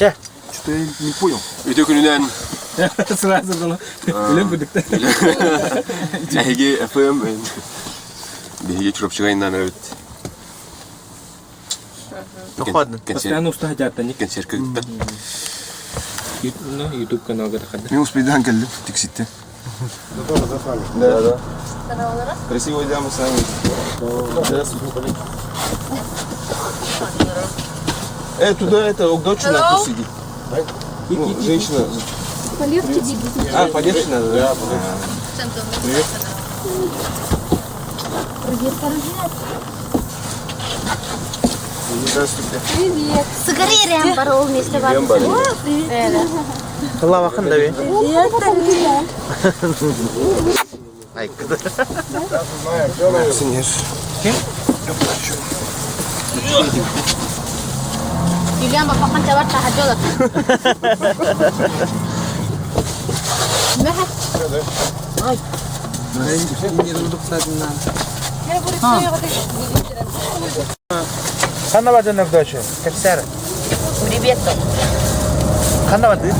Чэ. Что-то я не понял. Үтө күнүнэн Сразу было. Үлэм бүдүктэ. Эһиги FM биһиги Чурапчыга иннан эбит. Тоходно. Постоянно уста жааттаник. Концертка кытта. YouTube каналга тахады. Мен успейдан келдим, тикситте. Да, да. Красивая дама с нами. Здравствуйте. Туда это, дочь на сидит. Ну, женщина. Полегче двигайтесь. А, полегче надо, да? Привет. Привет, привет. Здравствуйте. Привет. Сыгыры бар ол месте бар. Привет. Тылла бакын да би. Привет. Ай, Кем? Юлиан бапақан табар тахаджолар. Ай. Ханна бадын дочь. Кепсер. Привет. Ханна бады.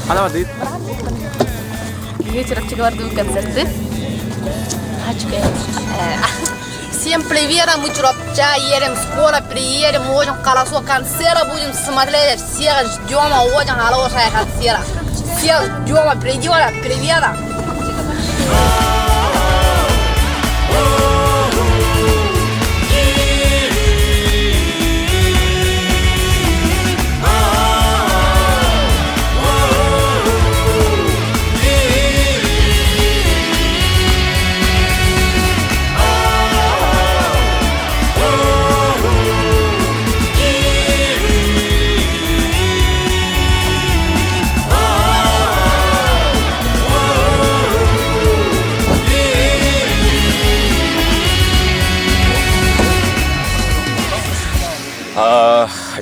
Ханна бады. Вечером концерты. Всем привет, мы Чурапча едем, скоро приедем, очень хорошо концерт будем смотреть, всех ждем, очень хорошая концерт. Всех ждем, придем, привет.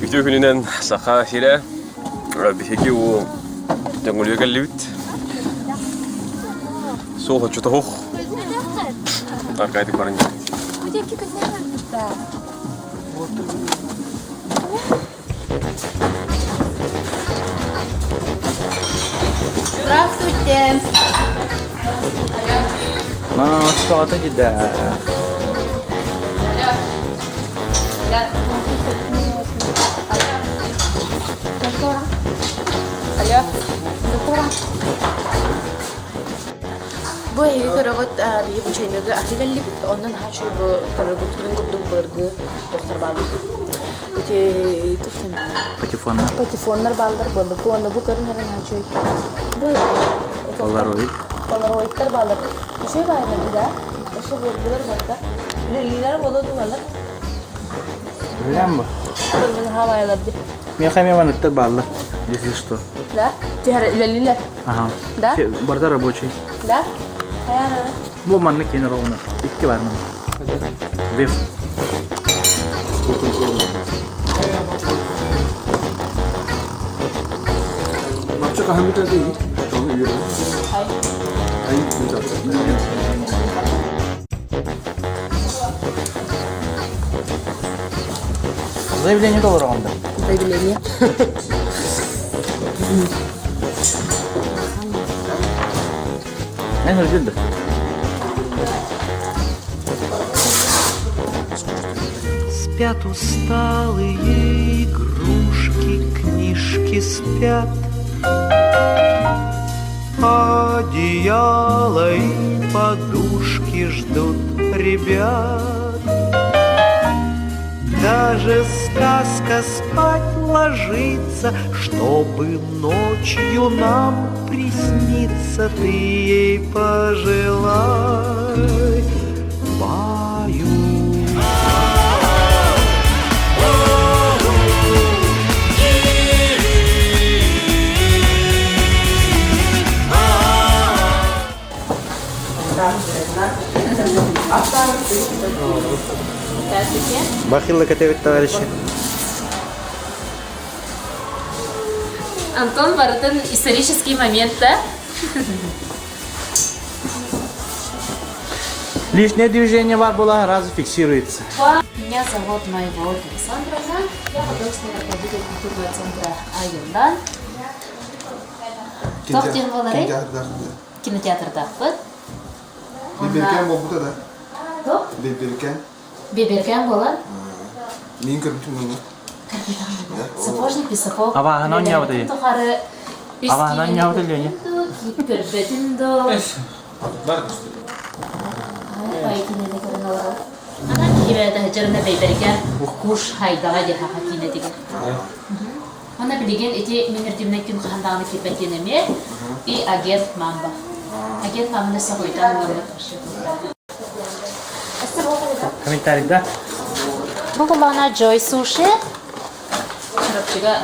Үтө күнүнэн Саха сирэ биһиги у Төҥүлүгэ кэллибит. Суох оччото суох. Аркадий баран Здравствуйте. Мама, что это да? Бу эһиги көрөҕүт биһи бу чайныгы атыылаллыбыт, онон хаачы бу көрөргүтүн курдук былыргы тохтор баалар. Ити туфтан Патефоннар. патефоннар баалар буолла. Бу онно бу көрүн эрэн хаачы. Бу Полароид. Полароидтар баалар. Үчүгэй баайна да. Ошо буолбулар барда. Үлэлиилэр боло дугалар. Билем бу. Көргөн хавайлар ди. Меха меманыттар бааллар. Если что. Да? Тихара үлэлиилэр. Ага. Да? Барда рабочий. Да? Хаяра. Бу манны кейин ровно. Икки бар мын. Вев. Бапча кахамита değil. Tamam, yürü. Ay, güzel. Заявление доллара онда. Заявление. Мен үрдүлдү. Спят усталые игрушки, книжки спят. Одеяло и подушки ждут ребят. Даже сказка спать ложится, чтобы ночью нам присниться, ты ей пожелай. Баю. Бахилла кэтэбит товарищи. Антон барытын исторический момент да? Лишнее движение бар была, сразу фиксируется. Меня зовут Майва Ольга Александровна. Я художественный руководитель культурного центра Айылдан. Туох диэн буоларый? Кинотеатрдаахпыт. Биберкэн буолбута да? Туох? Биберкэн. Биберкэн буолан? Мин көрбүтүм муну. Сапожник без сапог. Абааһына оонньообута дии. Тухары үс Абааһына киинэни оонньообута Леня. көрбөтүм до. Бар. Ай кинини көрөн олорор. Анан киһи таһыдьарына бэйбэригэр куш хайдаҕа диэн хаха киинэтигэр. Уонна билигин ити мин үрдүмнэн күн хаһан даҕаны киирбэт диэн эмиэ и агент мамба. Агент маманы сахуйтан уонна Комментарий, да? Бу булаана Joy Sushi Чурапчыга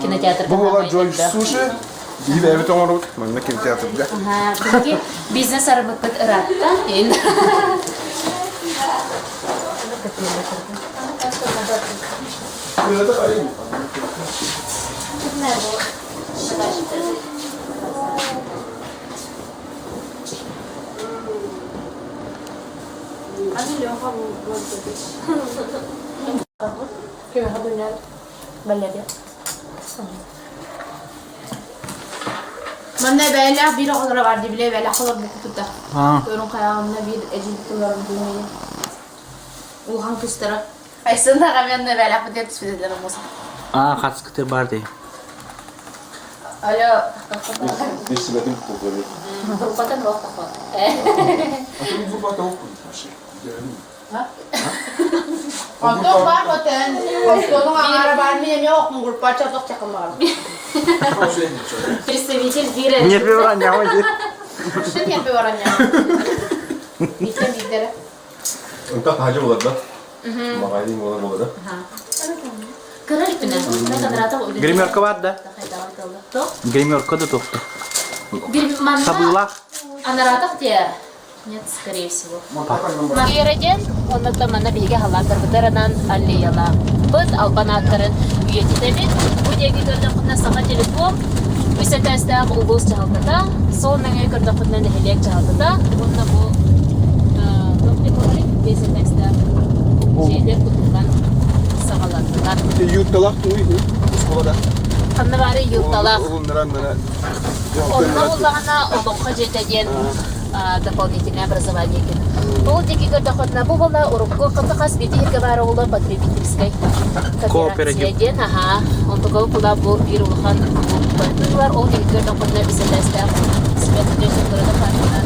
кинотеатрга Бу була Joy Sushi биһи бэйэбит оҥоробут манна кинотеатрга. Биһиги бизнес арыммыппыт ыраатта. Манна бэйэлээх биир оҕолоро бар дии, били бэйэлээх олорбуккутута. А. Көрүҥ хайаҕымна биир эдьиий тылларын билмэйин. Улахан кыыстара. Айсын аҕам бэйэлээхпит диэн түспүтэллэр омуса. А, хаскыты бар дии. Алло. Билсибэтим кулганы. Группатын рух тахо. Онтон баар отен, онтонуң аҥаара баар мин эмиэ окмун группача отох чакым баар. Представитель биир Не февраля, ой. Что не бараня? Бииртэн биирдэрэ. Онтон хаһа буолар да? Магазин буолар буолар да? Кырар күнэ. Гримерка бар да? Гримерка да тохту. Манна Сабыылаах. анараатах диэ. Нет, скорее всего. Диэн, онно манна биһиги халааттарбытынан аллеялаахпыт, албан ааттарын үйэтитэбит. Бу диэки көрдөххүнэ Саха телеком, үс этээстээх улуус дьаһалтата, сол нөҥүө көрдөххүнэ нэһилиэк дьаһалтата, уонна бу туох диэн буоларый? Биэс этээстээх дьиэлэр тутуллан саҕаланнылар. Юрталаах туй оскуолада. Ханна баары юрталаах. Улуннаран Онно буллаҕына олоҥхо дьиэтэ диэн дополнительное образование екен. Ол диэки көрдөххүтүнэ бу буола урукку хас биирдии сиргэ баар оҕолор потребительскай кооперация диэн аһаа онтуга кула бу биир улахан бар ол диэки көрдөххүтүнэ бисэлээстээх светлый паркынан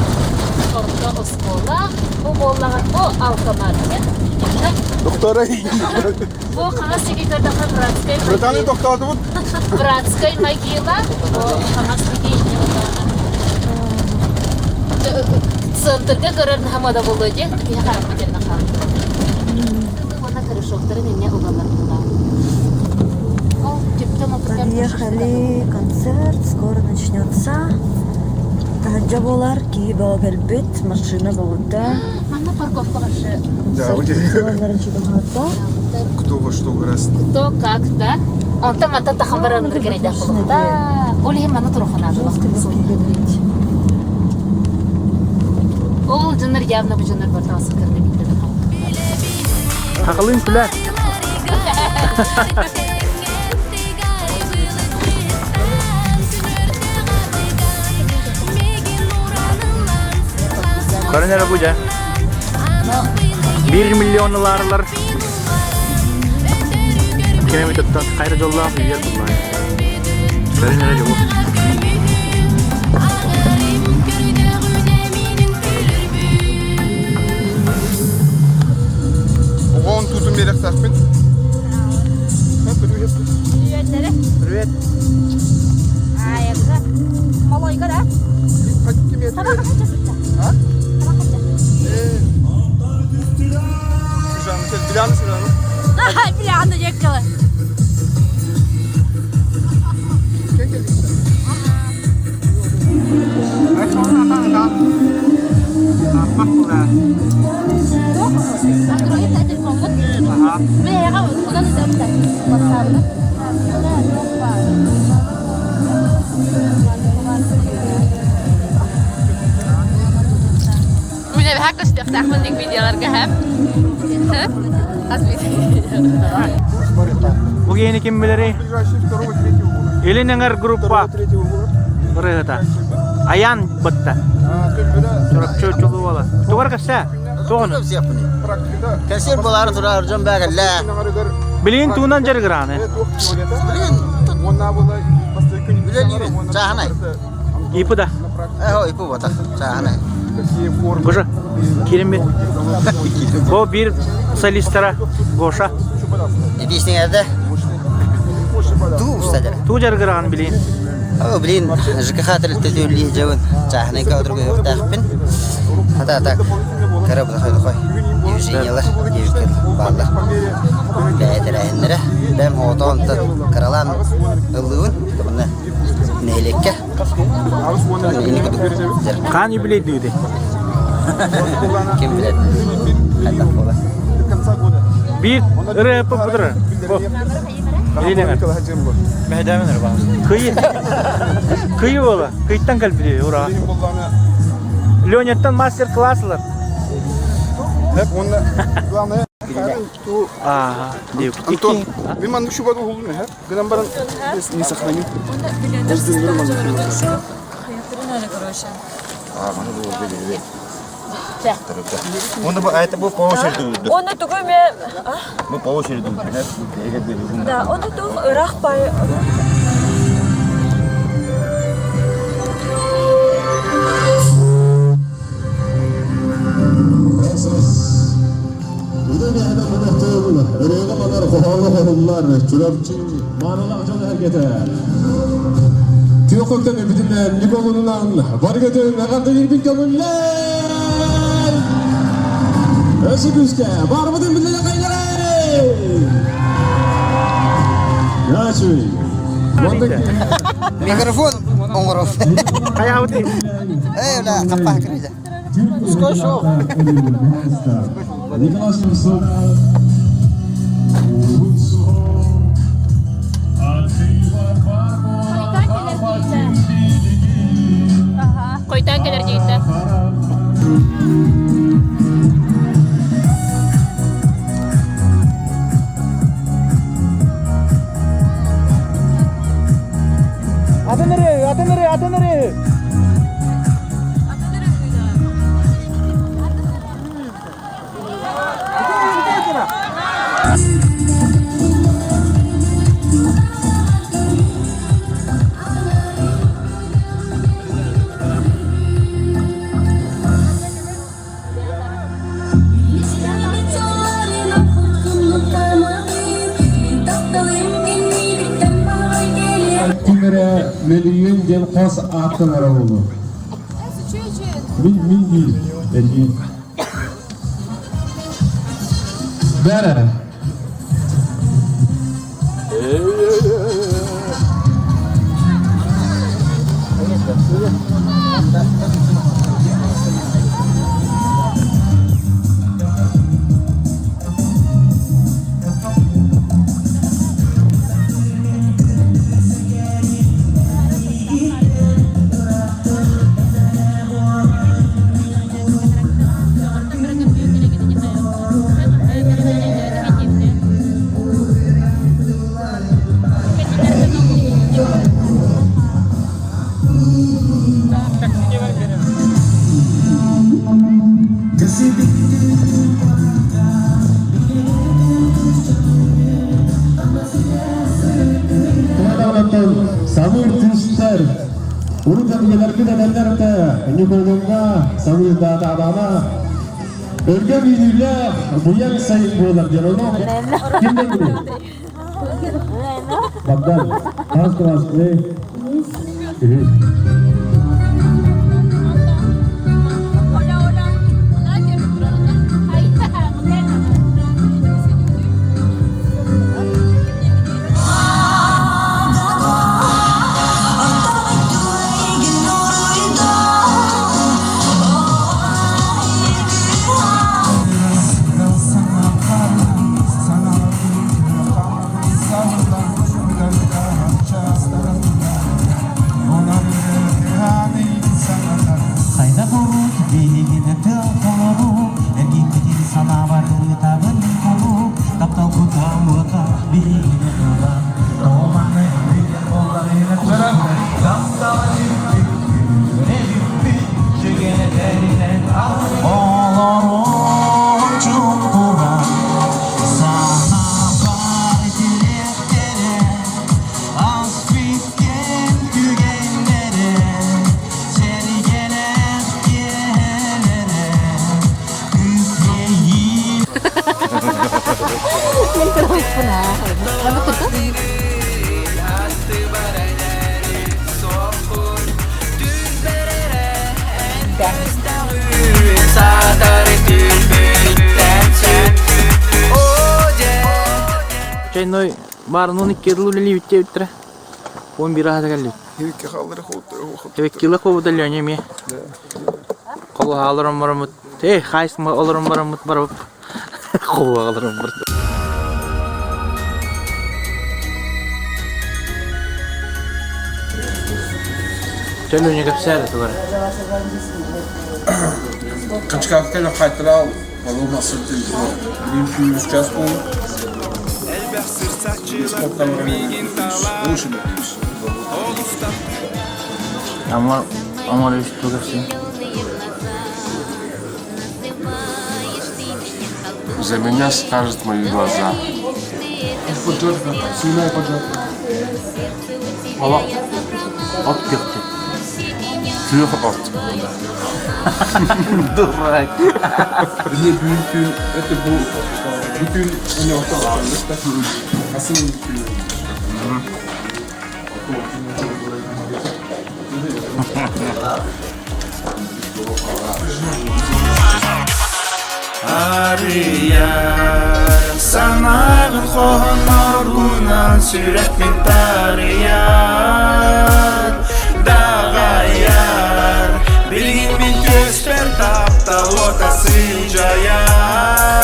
орто оскуола бу буоллаҕа бу алкомаркет Доктора. Бу хаҥас диэки көрдөххө братскай Братаны тохтоотубут. Братскай могила бу хаҥас диэки центрга көрөр наһамада буолуо дии киһи харахпыт диэн хаалбыт. Уонна корешоктарын инне угаллар буолаа. Ол түптэн Подъехали, концерт скоро начнется. Таһырдьа буолар, киһи бөҕө кэлбит, машина бөҕөтө. Манна парковка вообще. Да, вот Салоннарын чугаһата. Кто во что гораздо. Кто как, да? Онтон мантан тахан баран кэрэйдэх буолуохта. Ол иһин манна туруханаады. Ол дьоннор явно бу дьоннор бартаҕасы кырны биитэ Хахалын күлэр. Көрөн эрэ бу дьэ. 1 миллион ылаарылар. Ким эмит оттон хайра дьоллоох үйэр буллаай. Көрөн эрэ дьолу. Оҕоон туутун биэрэхтээхпин. Привет. Привет. Малойга да? А? Бляны жеккалы. Мин эбэһэ көстүөхтээхпин дик видеоларга хэп. Хас Бу киһини ким билэрий? Илин эҥэр группа ырыаһыта. Аян бытта. Чурапчы чулуу буола. Тугар кэпсээ? Тугуну? Кэсир булары турар дьон бэгэллэ. Билигин туунан дьарыгырааны. Билигин үлэлиибин. Чааһынай. Ипы да. Эһо ипы бота. Чааһынай. Гоша, киирин бир. Бу биир солистара Гоша. Итиисниҥэрдэ туу устадыр. Туу дьарыгыраан билин. О, блин, ЖКХ тэрилтэ үллии дьабын чааһынайга отырга үөхтээхпин. Хата так, кыра быдахой движениялар, девиктер бааллар. Бэйэтэрээһиннэрэ, бэм оҕотоон кыралаан ыллыыбын, манна нэһилиэккэ. Хаан юбилейдыыды? Ким билэр? Хайдах буолар? Биир ырыа бұдыры. Кыйы. Кыйы буола. Кыйтан кэлбити, ура. Леняттан мастер-класс ылар. Ага. Антон, мен маннык шубада уһулдум эһэ. Гынан баран не сохраню. Оны это был по очереди. Оны тугу ме... Мы по очереди. Да, оны туг ырах бай... Түйөкөктөн бүтүннэн Николунунан баргытын ағарды көңүллэр! Өсі күске барбытын биле кайлары! Яшүй! Микрофон оңоров. Хайаабыты. Эй, бля, каппа кирде. Николай Семцов. Койтан келер жигиттер. Атын ырыа, атын ырыа, атын ырыа. Күннэрэ мөлүйүөн диэн хос ааттанара буолуо. Мин мин диир этиим. Бәрэ. Самыр түстер. Урут өбүгэлэрбит этэллэр этэ, Ньукулуҥҥа самыырдаатаҕына өлгөм үүнүүлээх быйаҥ сайын буолар диэн. Ону ким билбитий? Богдан, хас кылаас Үһүс. Чайной баарынын икки дыл үлэлиибит диэбиттэрэ. 11 аһата кэллибит. Хивикки хааллары хоуттары Хивиккилэ хоута Леня эмиэ. Холуһа олорон бараммыт. Эй, хайсма олорон бараммыт барабыт. Холуһа олорон барбыт. Чөлүнэ кэпсээри тугара. Качкаакка хайтара балу масырты bir үч час болду. Амар Амар үстү кэпсээ. За меня скажут мои глаза. Поджарка, свиная поджарка. Олох от күөхтү. Күөх от. Дурак. Не бүтүн, это был бүтүн у него Асын бүтүн. Арыйар санааҕын хоһонноргунан сүрэхпин тарыйар даҕайар билигин мин көспөр таптал уота сылдьайар.